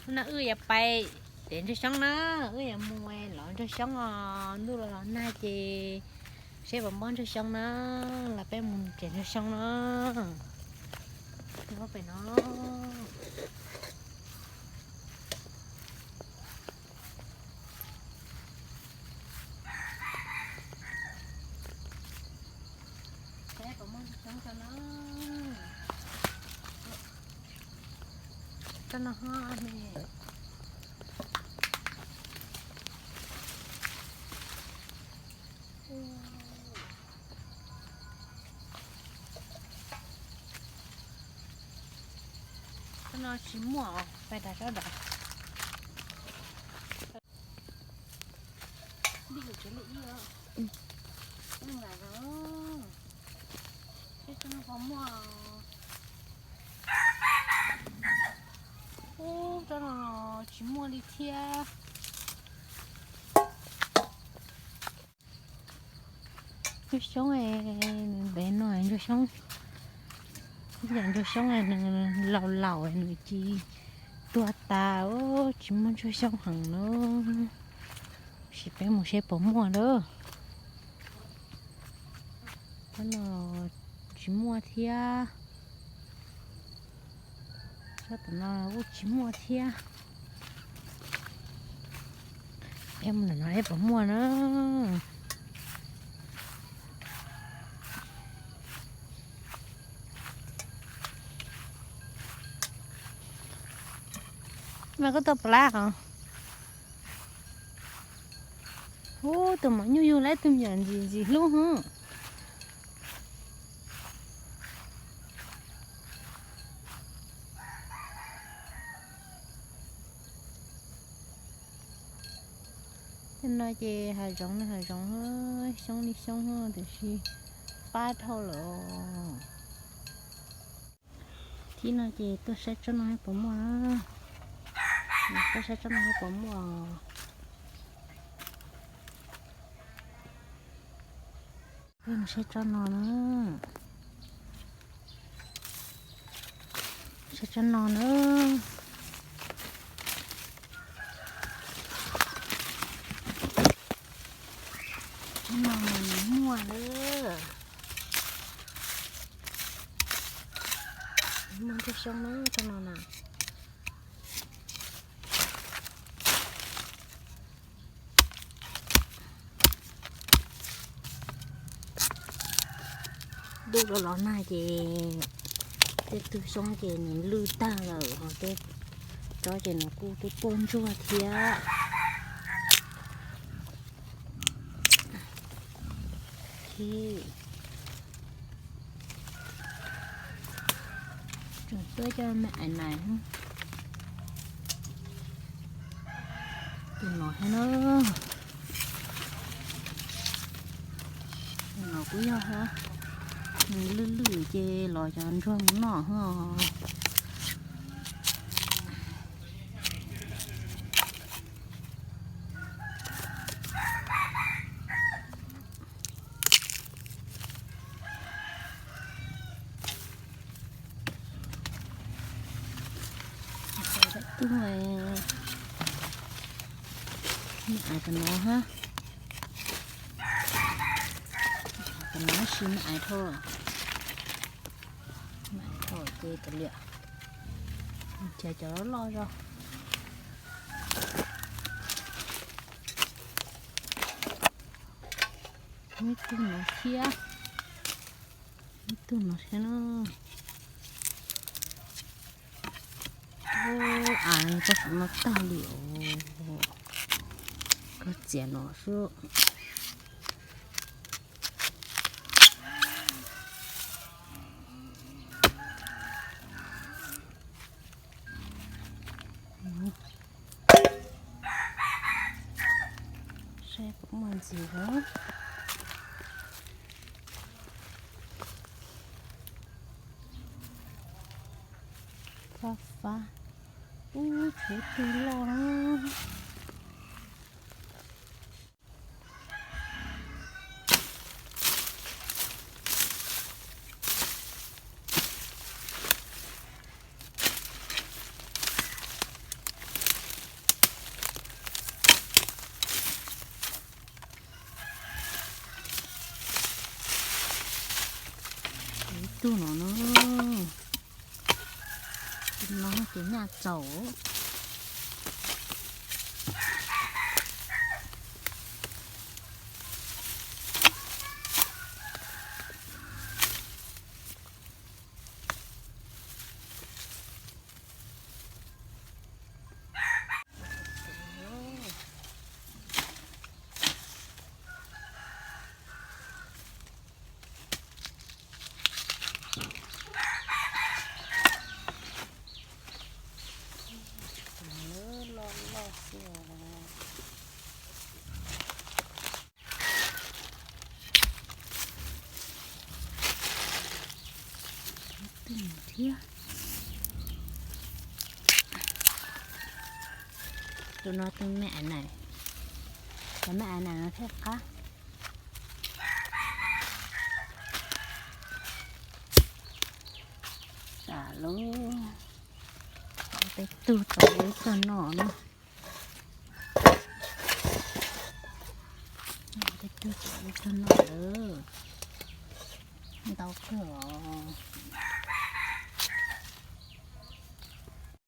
Hnub no wb yuav pais tsev ntsuag xyoob na, wb yuav mus lov ntsuag xyoob os, ntuj los los nag ces seb puas muaj ntsuag xyoob na, los peb mus tsev ntsuag xyoob na. Pem no. Seb puas muaj ntsuag xyoob tso na. Tsob no ho ne. Tsob no tsis muaj os, pais rau tsob ntawd. Ib, ib os. Ib nram no. Seb tsob no puas muaj. Ub, tsob no tsis muaj li thiab. Ntsuag xyoob, nws ntev no ntsuag xyoob. Ib yam ntsuag xyoob nws laus laus nws tsis tuag tas, tsis muaj ntsuag xyoob heev na. Sim peb mus seb puas muaj lawm. Tsob no tsis muaj thiab. Tsob tom no kuj tsis muaj thiab. Ib mus ntawm no seb puas muaj na. Mas koj tau plas os. Ub, tus maum nyuj yug lawm, tus me nyuam ntxim ntxim hlub hwv. Tej no ces hav zoov li hav zoov, xyoob li xyoob, tiam sis pab dhau lawm. Thib no ces tuaj saib tsob no puas muaj. Tuaj saib tsob no puas muaj. Peb mus saib tsob no na. Saib tsob no na. Tsob no mas nws muaj lawm. Muaj ntsuag xyoob na tsob no na. Ntuj los los nag ces tej tug xyoob ces nws lwj tag lawm, ho tej tsob ces nws kuj tuaj tuaj ntsuag thiab. Tseem tuaj coj me ais nais. Tus no thiab na. Tus no kuj yog, nws lwj lwj ces los cov ntsuag mus noj os. Tub, me ais tom no hab, tom no tab sis me ais dhau, me ais dhau ces kav liam, nrhiav cov loj loj zog. Ib tug no thiab, ib tug no thiab na. Ub, av koj saum no tag li os, koj txiav no xwb. Saib puas muaj ntxiv os. Fab fab. Ub, tshuav tug loj na. Tug no no, no ces nyaj tsaus. Loj loj xwb os. Twb thiab. Tus no tus me a nais, cov me a nais no thiaj qab. Tam lub, peb tug tau ib tug no na. Peb tug tau ib tug no lawm. Ntau kawg os.